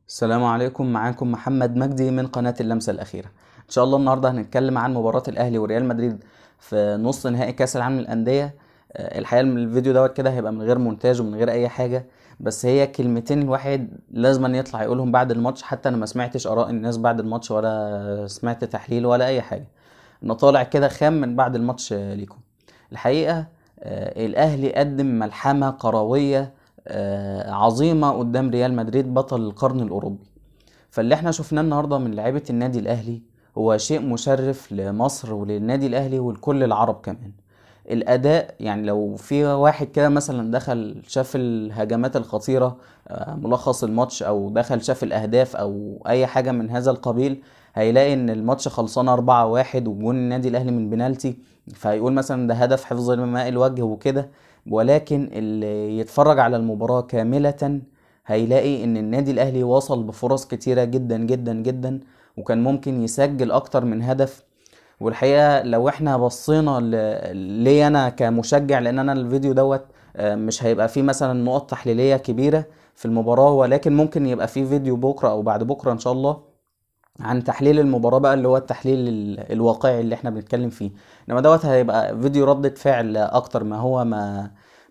السلام عليكم، معاكم محمد مجدي من قناة اللمسة الأخيرة. إن شاء الله النهاردة هنتكلم عن مباراة الأهلي وريال مدريد في نص نهائي كأس العالم للأندية. الحقيقة الفيديو دوت كده هيبقى من غير مونتاج ومن غير أي حاجة، بس هي كلمتين الواحد لازم يطلع يقولهم بعد الماتش. حتى أنا ما سمعتش آراء الناس بعد الماتش ولا سمعت تحليل ولا أي حاجة، أنا طالع كده خام من بعد الماتش ليكم. الحقيقة الأهلي قدم ملحمة كروية عظيمة قدام ريال مدريد بطل القرن الأوروبي. فاللي احنا شفناه النهاردة من لعيبة النادي الأهلي هو شيء مشرف لمصر وللنادي الأهلي ولكل العرب كمان. الأداء يعني لو في واحد كده مثلا دخل شاف الهجمات الخطيرة، ملخص الماتش، أو دخل شاف الأهداف أو أي حاجة من هذا القبيل، هيلاقي إن الماتش خلصان 4-1 وجون النادي الأهلي من بنالتي، فهيقول مثلا ده هدف حفظ ماء الوجه وكده. ولكن اللي يتفرج على المباراة كاملة هيلاقي إن النادي الأهلي وصل بفرص كتيرة جدا جدا جدا، وكان ممكن يسجل أكتر من هدف. والحقيقة لو احنا بصينا لي أنا كمشجع، لأن أنا الفيديو دوت مش هيبقى فيه مثلا نقط تحليلية كبيرة في المباراة، ولكن ممكن يبقى فيه فيديو بكرة أو بعد بكرة إن شاء الله عن تحليل المباراة بقى، اللي هو التحليل الواقعي اللي احنا بنتكلم فيه. انما دوت هيبقى فيديو ردة فعل اكتر ما هو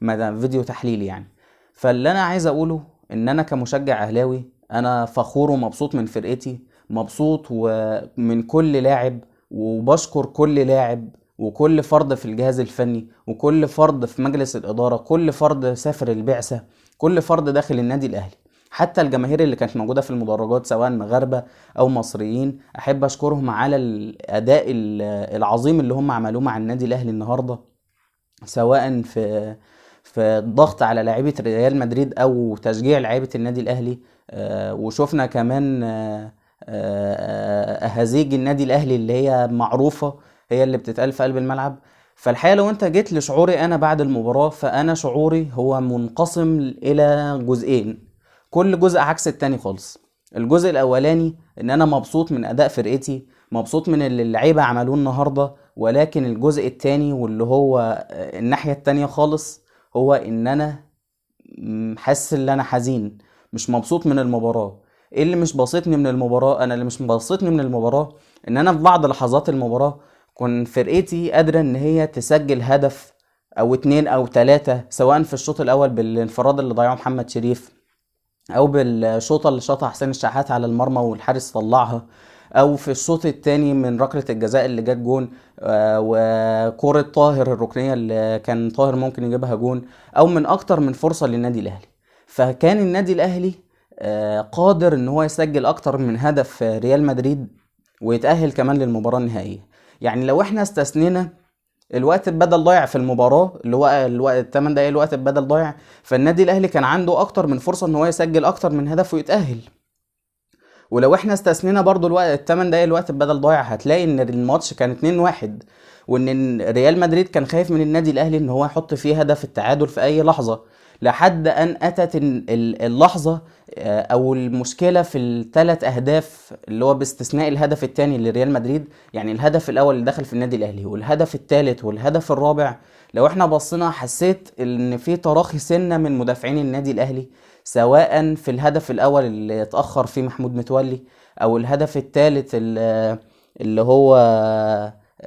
ما ده فيديو تحليلي يعني. فاللي انا عايز اقوله ان انا كمشجع اهلاوي انا فخور ومبسوط من فرقتي، مبسوط ومن كل لاعب، وبشكر كل لاعب وكل فرد في الجهاز الفني وكل فرد في مجلس الإدارة، كل فرد سافر البعثة، كل فرد داخل النادي الأهلي، حتى الجماهير اللي كانت موجودة في المدرجات سواء مغاربة أو مصريين. أحب أشكرهم على الأداء العظيم اللي هم عملوه مع النادي الأهلي النهاردة، سواء في الضغط على لاعيبة ريال مدريد أو تشجيع لاعيبة النادي الأهلي. وشفنا كمان أهازيج النادي الأهلي اللي هي معروفة، هي اللي بتتقال في قلب الملعب. فالحقيقة لو انت جيت لشعوري انا بعد المباراة، فانا شعوري هو منقسم الى جزئين، كل جزء عكس التاني خالص. الجزء الاولاني ان انا مبسوط من اداء فرقتي، مبسوط من اللي اللعيبة عملوه النهاردة. ولكن الجزء التاني واللي هو الناحية التانية خالص، هو ان انا حاسس ان انا حزين، مش مبسوط من المباراة. ايه اللي مش بسطني من المباراة؟ انا اللي مش بسطني من المباراة ان انا في بعض لحظات المباراة كان فرقتي قادرة ان هي تسجل هدف او 2 او 3، سواء في الشوط الاول بالانفراد اللي ضيعه محمد شريف، او بالشوطة اللي شاطها حسين الشحات على المرمى والحارس طلعها، او في الشوط الثاني من ركلة الجزاء اللي جت جون، وكرة طاهر الركنية اللي كان طاهر ممكن يجيبها جون، او من اكتر من فرصة للنادي الاهلي. فكان النادي الاهلي قادر ان هو يسجل اكتر من هدف في ريال مدريد ويتأهل كمان للمباراة النهائية. يعني لو احنا استثنينا الوقت البدل ضايع في المباراة اللي هو الوقت 8 دقايق الوقت البدل ضايع، فالنادي الاهلي كان عنده اكتر من فرصة ان هو يسجل اكتر من هدف ويتأهل. ولو احنا استثنينا برضو الوقت 8 دقايق الوقت البدل ضايع، هتلاقي ان الماتش كان 2-1، وان ريال مدريد كان خايف من النادي الاهلي ان هو يحط فيه هدف التعادل في اي لحظة، لحد ان اتت اللحظة، او المشكلة في الثلاث اهداف اللي هو باستثناء الهدف الثاني لريال مدريد. يعني الهدف الاول اللي دخل في النادي الاهلي والهدف الثالث والهدف الرابع، لو احنا بصينا حسيت ان في تراخي سنة من مدافعين النادي الاهلي، سواء في الهدف الاول اللي اتأخر فيه محمود متولي، او الهدف الثالث اللي هو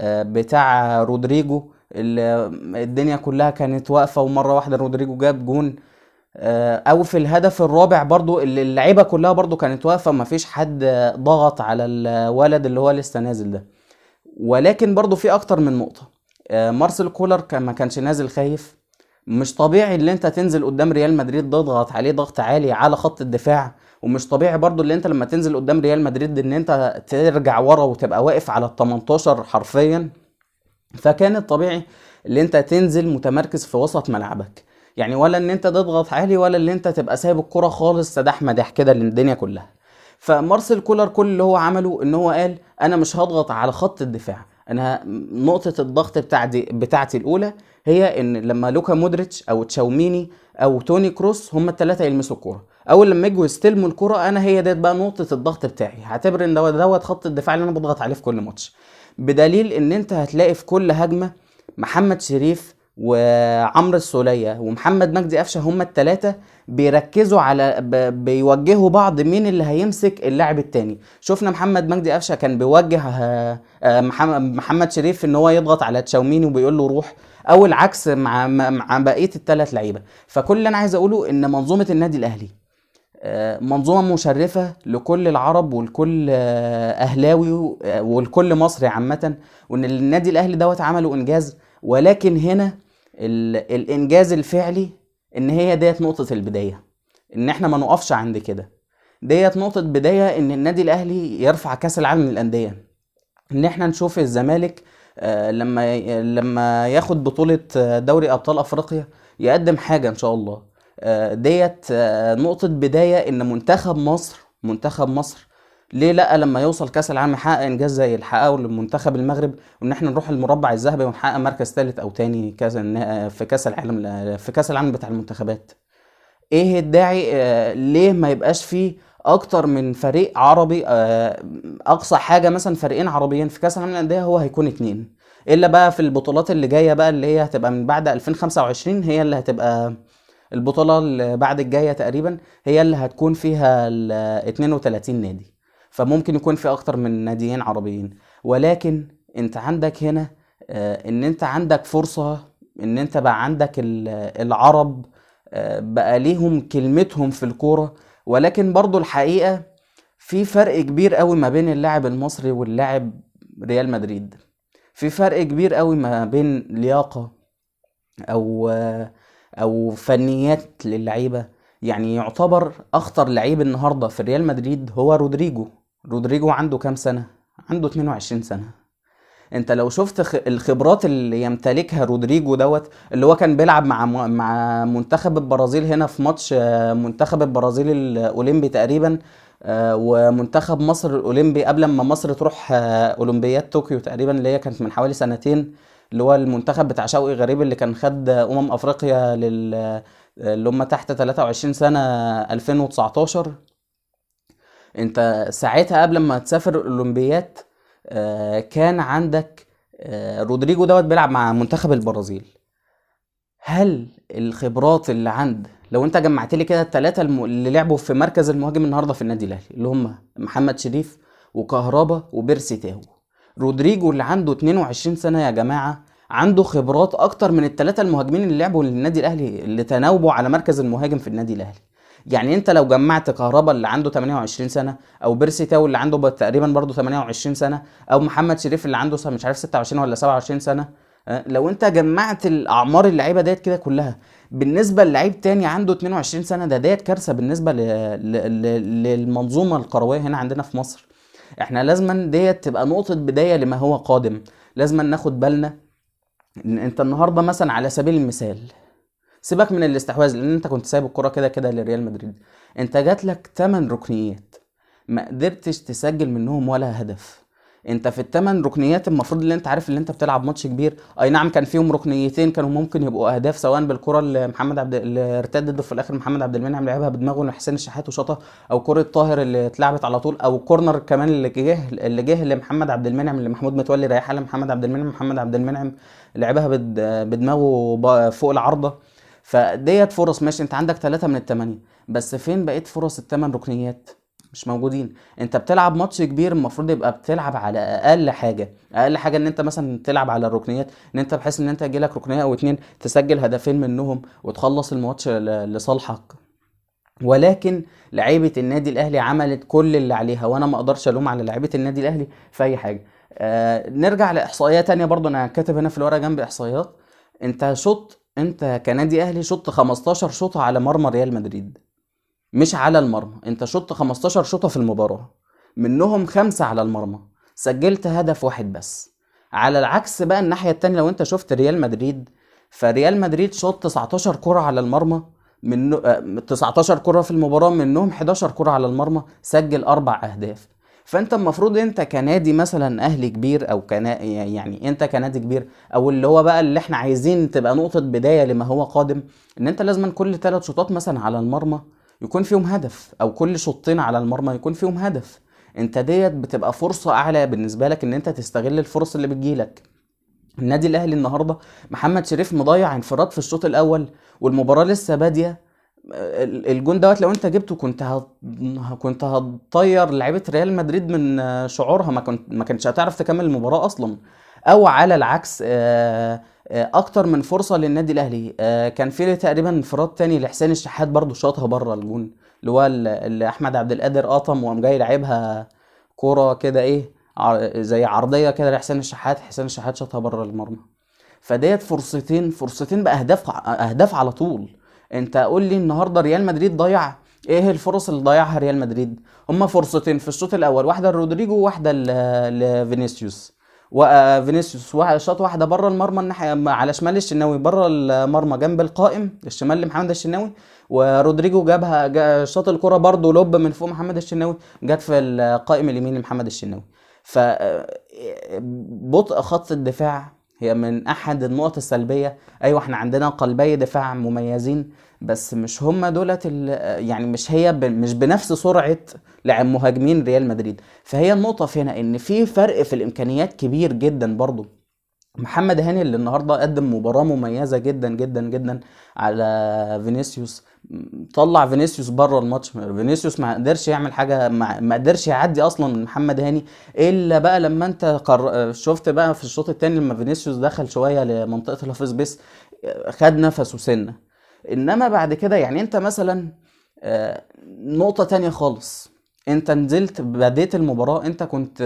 بتاع رودريجو اللي الدنيا كلها كانت واقفة ومرة واحدة رودريجو جاب جون، او في الهدف الرابع برضو اللي اللعيبة كلها برضو كانت واقفة وما فيش حد ضغط على الولد اللي هو لسه نازل ده. ولكن برضو في اكتر من نقطة، مارسيل كولر ما كانش نازل خايف. مش طبيعي اللي انت تنزل قدام ريال مدريد تضغط عليه ضغط عالي على خط الدفاع، ومش طبيعي برضو اللي انت لما تنزل قدام ريال مدريد ان انت ترجع ورا وتبقى واقف على ال 18 حرفيا. فكان الطبيعي اللي انت تنزل متمركز في وسط ملعبك، يعني ولا ان انت تضغط عالي ولا اللي انت تبقى سايب الكرة خالص سداح مداح كده للدنيا كلها. فمارسيل كولر كل اللي هو عمله ان هو قال انا مش هضغط على خط الدفاع، انا نقطة الضغط بتاعتي الاولى هي ان لما لوكا مودريتش او تشاوميني او توني كروس هم الثلاثة يلمسوا الكرة، اول لما يجوا يستلموا الكرة انا هي ديت بقى نقطة الضغط بتاعي، هعتبر ان دوت خط الدفاع اللي انا بضغط عليه في كل ماتش. بدليل ان انت هتلاقي في كل هجمة محمد شريف وعمرو السولية ومحمد مجدي قفشة، هما التلاتة بيركزوا على بيوجهوا بعض مين اللي هيمسك اللاعب التاني. شفنا محمد مجدي قفشة كان بيوجه محمد شريف ان هو يضغط على تشاوميني وبيقول له روح، او العكس مع بقية التلات لعيبة. فكل اللي انا عايز اقوله ان منظومة النادي الاهلي منظومة مشرفة لكل العرب ولكل اهلاوي ولكل مصري عامة، وان النادي الاهلي دوت عملوا انجاز. ولكن هنا الانجاز الفعلي ان هي ديت نقطة البداية، ان احنا ما نقفش عند كده. ديت نقطة بداية ان النادي الاهلي يرفع كاس العالم للأندية، ان احنا نشوف الزمالك لما ياخد بطولة دوري ابطال افريقيا يقدم حاجة ان شاء الله. ديت نقطة بداية ان منتخب مصر ليه لا لما يوصل كاس العالم يحقق انجاز زي اللي حققه لمنتخب المغرب، وان احنا نروح المربع الذهبي ونحقق مركز ثالث او تاني في كاس العالم، في كاس العالم بتاع المنتخبات. ايه الداعي؟ ليه ما يبقاش فيه اكتر من فريق عربي؟ اقصى حاجة مثلا فريقين عربيين في كاس العالم للاندية، هو هيكون 2، الا بقى في البطولات اللي جاية بقى اللي هي هتبقى من بعد 2025، هي اللي هتبقى البطولة اللي بعد الجاية تقريبا، هي اللي هتكون فيها ال 32 نادي، فممكن يكون في اكتر من ناديين عربيين. ولكن انت عندك هنا ان انت عندك فرصة، ان انت بقى عندك العرب بقى ليهم كلمتهم في الكورة. ولكن برضو الحقيقة في فرق كبير قوي ما بين اللاعب المصري واللاعب ريال مدريد، في فرق كبير قوي ما بين لياقة او فنيات للعيبة. يعتبر اخطر لعيب النهاردة في ريال مدريد هو رودريجو. رودريجو عنده كام سنة؟ عنده 22 سنة. انت لو شفت الخبرات اللي يمتلكها رودريجو دوت، اللي هو كان بيلعب مع منتخب البرازيل هنا في ماتش منتخب البرازيل الاولمبي تقريبا، ومنتخب مصر الاولمبي قبل ما مصر تروح اولمبياد طوكيو تقريبا، اللي هي كانت من حوالي سنتين، اللي هو المنتخب بتاع شوقي غريب اللي كان خد افريقيا اللي هم تحت 23 سنة 2019. انت ساعتها قبل ما تسافر الاولمبياد، كان عندك رودريجو دوت بيلعب مع منتخب البرازيل. هل الخبرات اللي عند، لو انت جمعت لي كده الثلاثة اللي لعبوا في مركز المهاجم النهارده في النادي الاهلي، اللي هم محمد شريف وكهربا وبيرسي تاو، رودريجو اللي عنده 22 سنة يا جماعة عنده خبرات اكتر من الثلاثة المهاجمين اللي لعبوا للنادي الاهلي، اللي تناوبوا على مركز المهاجم في النادي الاهلي. انت لو جمعت كهربا اللي عنده 28 سنة، او بيرسي تاو اللي عنده تقريبا برضه 28 سنة، او محمد شريف اللي عنده مش عارف 26 ولا 27 سنة، لو انت جمعت الاعمار اللعيبة ديت كده كلها بالنسبة للعيب تاني عنده 22 سنة، ده ديت كارثة بالنسبة للمنظومة الكروية هنا عندنا في مصر. احنا لازما ديت تبقى نقطة بداية لما هو قادم. لازما ناخد بالنا ان انت النهارده مثلا على سبيل المثال، سيبك من الاستحواذ لان انت كنت سايب الكرة كده كده لريال مدريد، انت جات لك 8 ركنيات ما قدرتش تسجل منهم ولا هدف. انت في الثمان ركنيات المفروض اللي انت عارف ان انت بتلعب ماتش كبير، اي نعم كان فيهم ركنيتين كانوا ممكن يبقوا اهداف، سواء بالكرة اللي محمد عبد اللي ارتدت في الاخر محمد عبد المنعم لعبها بدماغه لحسين الشحات وشاطها، او كرة طاهر اللي اتلعبت على طول، او كورنر كمان اللي جه لمحمد عبد المنعم اللي محمود متولي ريحها لمحمد عبد المنعم، محمد عبد المنعم لعبها بدماغه فوق العارضة. فديت فرص ماشي، انت عندك 3 من ال8، بس فين بقيت فرص الثمان ركنيات؟ مش موجودين. انت بتلعب ماتش كبير المفروض يبقى بتلعب على اقل حاجة، اقل حاجة ان انت مثلا تلعب على الركنيات، ان انت بحيث ان انت يجيلك ركنيه او 2 تسجل هدفين منهم وتخلص الماتش لصالحك. ولكن لعيبة النادي الاهلي عملت كل اللي عليها، وانا ما اقدرش الوم على لعيبة النادي الاهلي في اي حاجة. نرجع لاحصائيه تانية برضو، انا كاتب هنا في الورقة جنب احصائيات. انت كنادي اهلي شط 15 شوطه على مرمى ريال مدريد، مش على المرمى، انت شط 15 شوطه في المباراة، منهم 5 على المرمى، سجلت هدف واحد بس. على العكس بقى الناحية التانية لو انت شفت ريال مدريد، فريال مدريد شط 19 كره على المرمى، من 19 كره في المباراة، منهم 11 كره على المرمى، سجل 4 اهداف. فانت المفروض انت كنادي مثلا اهلي كبير، او يعني انت كنادي كبير، او اللي هو بقى اللي احنا عايزين تبقى نقطة بداية لما هو قادم، ان انت لازم كل 3 شوطات مثلا على المرمى يكون فيهم هدف، او كل شوطين على المرمى يكون فيهم هدف. انت ديت بتبقى فرصة اعلى بالنسبة لك ان انت تستغل الفرص اللي بتجيلك. النادي الاهلي النهارده محمد شريف مضيع انفراد في الشوط الاول والمباراة لسه باديه. الجون دوت لو انت جبته كنت هتطير لعيبة ريال مدريد من شعورها، ما كانتش هتعرف تكمل المباراة اصلا. او على العكس اكتر من فرصة للنادي الاهلي، كان في تقريبا انفراد تاني لحسين الشحات برضو شاطها بره الجون، اللي هو اللي احمد عبد القادر قطم وقام جاي لعبها كورة كده ايه زي عرضية كده لحسين الشحات، حسين الشحات شاطها بره المرمى. فديت فرصتين باهداف، اهداف على طول. انت قول لي النهارده ريال مدريد ضيع ايه الفرص اللي ضيعها ريال مدريد؟ هما فرصتين في الشوط الاول، واحدة لرودريجو وواحدة لفينيسيوس. وفينيسيوس شاط واحدة بره المرمى الناحية على شمال الشناوي، بره المرمى جنب القائم الشمال لمحمد الشناوي، ورودريجو جابها، شاط الكره برده لوب من فوق محمد الشناوي، جت في القائم اليمين لمحمد الشناوي. ف بطء خط الدفاع هي من احد النقط السلبية. ايوه احنا عندنا قلبي دفاع مميزين، بس مش هم دولت يعني مش هي مش بنفس سرعة لعب مهاجمين ريال مدريد. فهي النقطة في هنا ان في فرق في الامكانيات كبير جدا. برضو محمد هاني اللي النهارده قدم مباراة مميزة جدا جدا جدا على فينيسيوس، طلع فينيسيوس بره الماتش. فينيسيوس ما قدرش يعمل حاجة، ما قدرش يعدي اصلا من محمد هاني، الا بقى لما انت شفت بقى في الشوط الثاني لما فينيسيوس دخل شوية لمنطقه ال half space خد نفسه سنة. انما بعد كده يعني انت مثلا نقطة تانية خالص، انت نزلت بديت المباراة انت كنت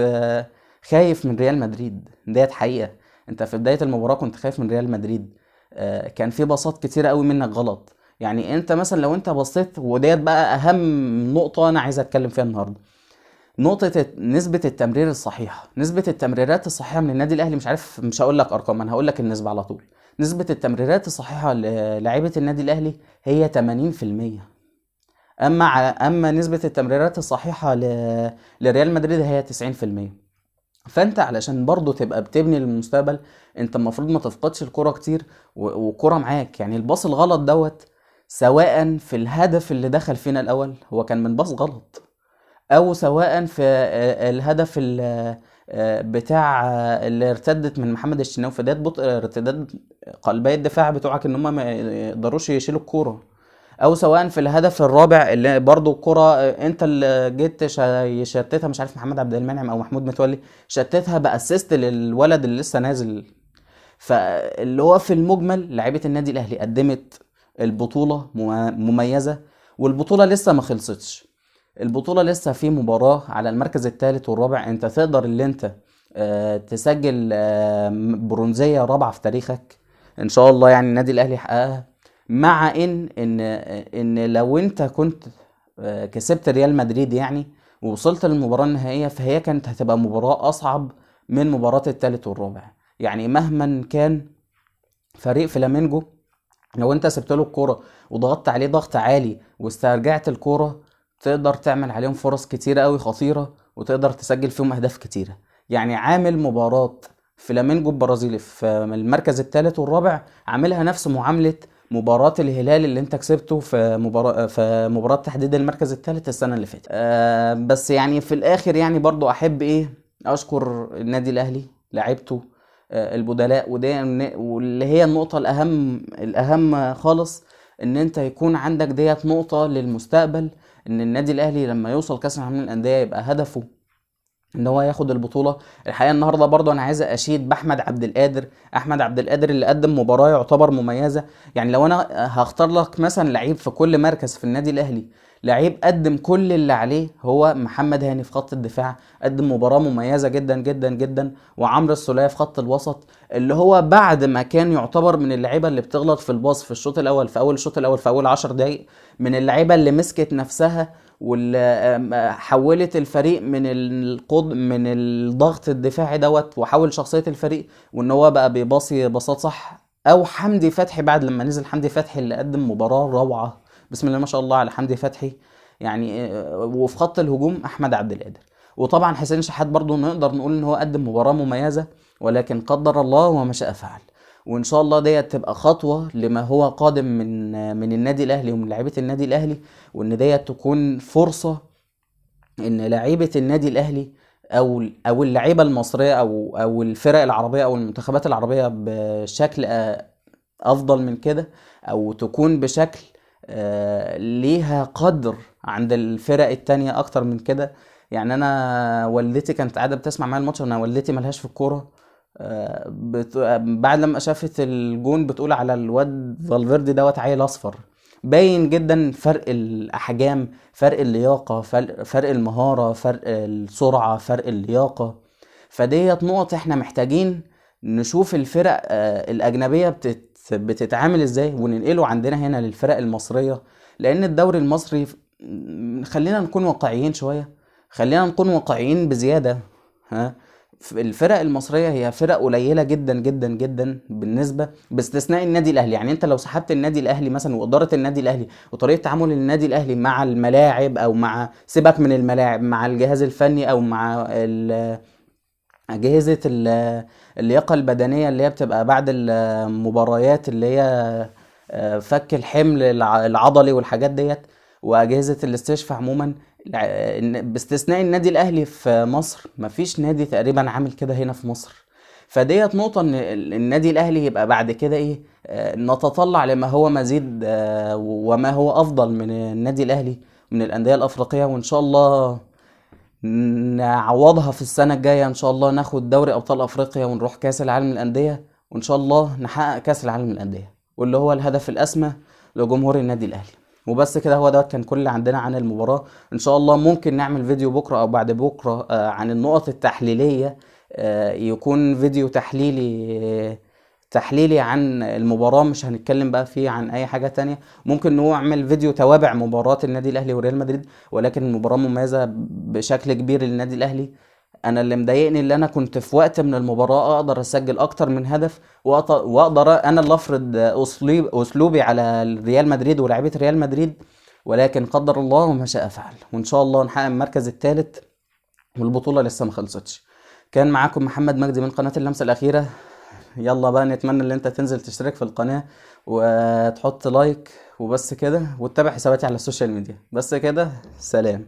خايف من ريال مدريد، ديت حقيقة. انت في بداية المباراة كنت خايف من ريال مدريد، كان في باصات كتيرة قوي منك غلط. يعني انت مثلا لو انت بصيت، وديت بقى اهم نقطة انا عايز اتكلم فيها النهاردة، نقطة نسبة التمرير الصحيحة، نسبة التمريرات الصحيحة من النادي الاهلي، مش عارف، مش هقول لك ارقام، انا هقول لك النسبة على طول. نسبة التمريرات الصحيحة للاعيبة النادي الاهلي هي تمانين في المية، اما نسبة التمريرات الصحيحة لريال مدريد هي تسعين في المية. فانت علشان برضو تبقى بتبني للمستقبل انت المفروض ما تفقدش الكرة كتير والكرة معاك. يعني الباص الغلط دوت سواء في الهدف اللي دخل فينا الاول هو كان من باص غلط، او سواء في الهدف بتاع اللي ارتدت من محمد الشناوي، فديت بطء ارتداد قلبي الدفاع بتوعك ان هم ما يقدروش يشيلوا الكورة، او سواء في الهدف الرابع اللي برضو الكرة انت اللي جيت شتتها، مش عارف محمد عبد المنعم او محمود متولي شتتها باسيست للولد اللي لسه نازل. فاللي هو في المجمل لعيبة النادي الاهلي قدمت البطولة مميزة، والبطولة لسه ما خلصتش، البطولة لسه في مباراة على المركز الثالث والرابع، انت تقدر اللي انت تسجل برونزية رابعة في تاريخك ان شاء الله، يعني النادي الاهلي يحققها. مع ان لو انت كنت كسبت ريال مدريد ووصلت للمباراة النهائية، فهي كانت هتبقى مباراة اصعب من مباراة الثالث والرابع. يعني مهما كان فريق فلامينجو لو انت سبت له الكرة وضغطت عليه ضغط عالي واسترجعت الكرة تقدر تعمل عليهم فرص كتيرة قوي خطيرة وتقدر تسجل فيهم اهداف كتيرة. يعني عامل مباراة فلامينجو البرازيلي في المركز الثالث والرابع عاملها نفس معاملة مباراة الهلال اللي انت كسبته في مباراة تحديد المركز الثالث السنة اللي فاتت. بس في الاخر برضو احب اشكر النادي الاهلي، لعيبته، البدلاء، واللي هي النقطة الاهم خالص ان انت يكون عندك ديت نقطة للمستقبل، ان النادي الاهلي لما يوصل كاس العالم للاندية يبقى هدفه ان هو ياخد البطولة. الحقيقة النهاردة برضو انا عايز اشيد باحمد عبد القادر، احمد عبد القادر اللي قدم مباراة يعتبر مميزة. لو انا هختار لك مثلا لعيب في كل مركز في النادي الاهلي، لعيب قدم كل اللي عليه هو محمد هاني في خط الدفاع، قدم مباراة مميزة جدا جدا جدا، وعمرو السولية في خط الوسط اللي هو بعد ما كان يعتبر من اللعيبة اللي بتغلط في الباص في الشوط الاول، في اول الشوط الاول، في اول 10 دقايق، من اللعيبة اللي مسكت نفسها واللي حولت الفريق من الضغط الدفاعي دوت، وحول شخصية الفريق وان هو بقى بيباصي باصات صح. او حمدي فتحي بعد لما نزل حمدي فتحي اللي قدم مباراة روعة، بسم الله ما شاء الله على حمدي فتحي. وفي خط الهجوم احمد عبد القادر، وطبعا حسين شحات برضو نقدر نقول ان هو قدم مباراة مميزة، ولكن قدر الله وما شاء فعل. وان شاء الله ديت تبقى خطوة لما هو قادم من النادي الاهلي ومن لعيبة النادي الاهلي، وان ديت تكون فرصة ان لعيبة النادي الاهلي او اللعيبة المصرية او الفرق العربية او المنتخبات العربية بشكل افضل من كده، او تكون بشكل ليها قدر عند الفرق التانية اكتر من كده. يعني انا والدتي كانت قاعدة بتسمع معايا الماتش، انا والدتي ملهاش في الكورة، بعد لما شافت الجون بتقول على الواد فالفيردي دوت عيل اصفر. باين جدا فرق الاحجام، فرق اللياقة، فرق المهارة، فرق السرعة، فرق اللياقة. فديت نقط احنا محتاجين نشوف الفرق الاجنبية بتتعامل ازاي وننقله عندنا هنا للفرق المصرية. لان الدوري المصري خلينا نكون واقعيين شوية، خلينا نكون واقعيين بزيادة، ها الفرق المصرية هي فرق قليلة جدا جدا جدا بالنسبة، باستثناء النادي الأهلي. يعني انت لو سحبت النادي الأهلي مثلا وإدارة النادي الأهلي وطريقة تعامل النادي الأهلي مع الملاعب، أو مع سيبك من الملاعب، مع الجهاز الفني أو مع أجهزة اللياقة البدنية اللي هي بتبقى بعد المباريات اللي هي فك الحمل العضلي والحاجات ديت، وأجهزة الاستشفاء عموما، باستثناء النادي الأهلي في مصر مفيش نادي تقريبا عامل كده هنا في مصر. فديت نقطة إن النادي الأهلي يبقى بعد كده إيه، نتطلع لما هو مزيد، وما هو أفضل من النادي الأهلي من الأندية الأفريقية، وإن شاء الله نعوضها في السنة الجاية إن شاء الله، ناخد دوري أبطال أفريقيا ونروح كأس العالم للأندية، وإن شاء الله نحقق كأس العالم للأندية واللي هو الهدف الأسمى لجمهور النادي الأهلي. وبس كده، هو ده كان كل اللي عندنا عن المباراة. إن شاء الله ممكن نعمل فيديو بكرة أو بعد بكرة، عن النقط التحليلية، يكون فيديو تحليلي عن المباراة، مش هنتكلم بقى فيه عن أي حاجة تانية. ممكن نعمل فيديو توابع مباراة النادي الأهلي وريال مدريد، ولكن المباراة مميزة بشكل كبير للنادي الأهلي. أنا اللي مضايقني اللي أنا كنت في وقت من المباراة أقدر أسجل أكتر من هدف، وأقدر أنا اللي أفرض أسلوبي على ريال مدريد ولاعيبة ريال مدريد، ولكن قدر الله وما شاء فعل. وإن شاء الله نحقق المركز الثالث والبطولة لسه ما خلصتش. كان معاكم محمد مجدي من قناة اللمسة الأخيرة. يلا بقى نتمنى ان انت تنزل تشترك في القناة وتحط like وبس كده، وتتابع حساباتي على ال social media. بس كده، سلام.